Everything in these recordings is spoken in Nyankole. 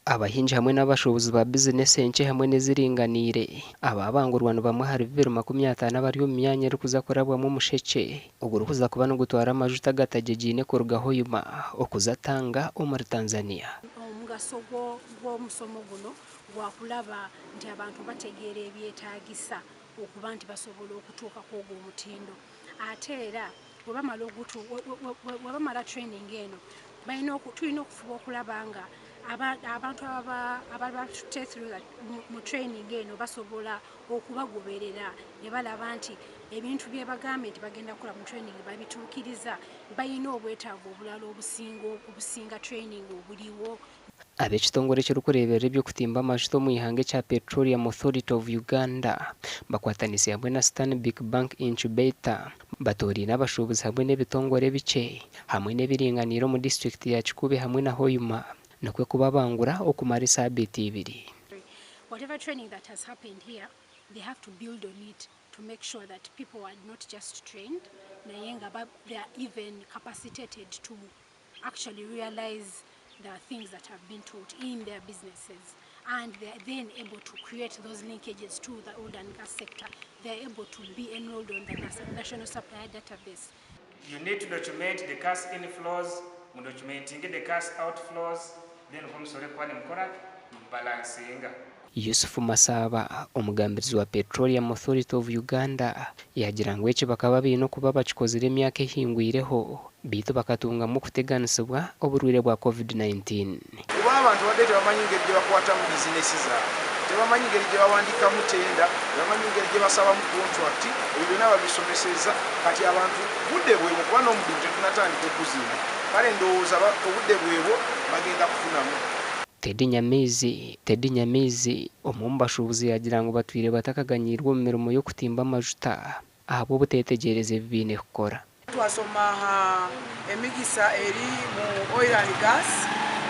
Abahingi hamwe n'abashuubuzi ba bizinesi enkye hamwe n'eziringaniire abaabangurwa ni bamwe ahari 250 abari omu myanya erikuza kurabwamu omushekye ogurikuza kuba nigutwara amajuta agatagyegiine kuruga Hoima okuza Tanga omuri Tanzania. Omugaso gw'omusomo guno gwakulaba nti abantu bategeera ebyetaagisa okuba nti basobola okutuuka kwogwo omutindo ate era bwebamala training eno tulina okufuba okulaba nga abantu ababatutte mu training eno basobola okubagoberera ne balaba nti ebintu bye bagambye nti bagenda kukola mu training babituukiriza. Balina obwetaavu obulala obusinga training obuliwo. Ab'ekitongore ekirikureeberera eby'okutimba amajuta omu ihanga ekya Petroleum Authority of Uganda bakwatanise hamwe na Stanbic Bank Incubator batooraine abashuubuzi hamwe n'ebitongore ebikye hamwe n'ebiringaniire omu disiturikiti ya Kikuube hamwe na Hoima nikwo kubabangura okumara esaabiiti ibiri. Whatever training that has happened here, they have to build on it to make sure that people are not just trained naye nga they are even capacitated to actually realize the things that have been taught in their businesses, and they are then able to create those linkages to the oil and gas sector. They are able to be enrolled on the National Supplier Database. You need to document the cash inflows, documenting the cash outflows, then musobole kuba nimukora balancinga. Yusuf Masaba, omugambirizi wa Petroleum Authority of Uganda, yaagira ngu eki bakaba baine okuba bakikozire emyaka ehingwireho beitu bakatungamu okuteganisibwa oburwaire bwa Covid-19. Kuba abantu badde tebamanyi ngeri gye bakwatamu bizinesi zaabwe, tebamanyi ngeri gye bawandiikamu tenda, tebamanyi ngeri gye basabamu contract, ebyo byonna babisomeseza. Kati abantu budde bwebwo kuba n'omudumu tetunatandika okuzimba, kale ndowooza obudde bwebwo bagenda kufunamu. Teddy Nyamaizi Teddy Nyamaizi, omwe omu bashuubuzi yaagira ngu batwire batakaganyirwe omu mirimo y'okutimba amajuta ahabw'obuteetegyereza ebi baine kukora. Twasoma aha emigisa eri mu oil and gas,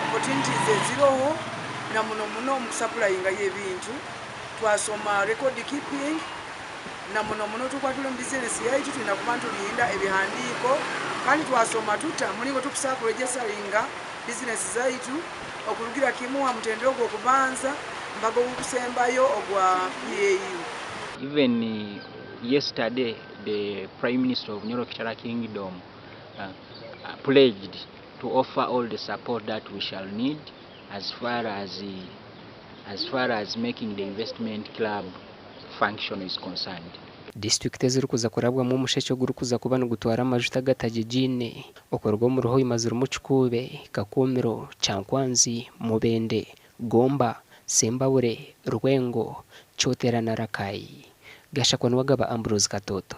opportunities eziroho na muno muno omu kusupplyinga y'ebintu. Twasoma record keeping na muno muno tukuba tuli omu bizinesi yaitu twine kuba niturinda ebihandiiko, kandi twasoma tuta muringo tukusobola kuregisteringa bizinesi zaitu okurugira kimwe aha mutendera ogw'okubanza mpaka ogukusembayo ogwa PAU. Even yesterday, the Prime Minister of Nyoro Kitara Kingdom pledged to offer all the support that we shall need as far as making the investment club function is concerned. Disiturikiti ezirikuza kurabwamu omushekye ogurikuza kuba nigutwara amajuta agatagyegiine okuruga omuri Hoima zirimu Kikuube, Kakumiro, Kyankwanzi, Mubende, Gomba, Sembabure, Rwengo, Kyotera na Rakai. Gashakwa Niwagaba Ambrose Katoto.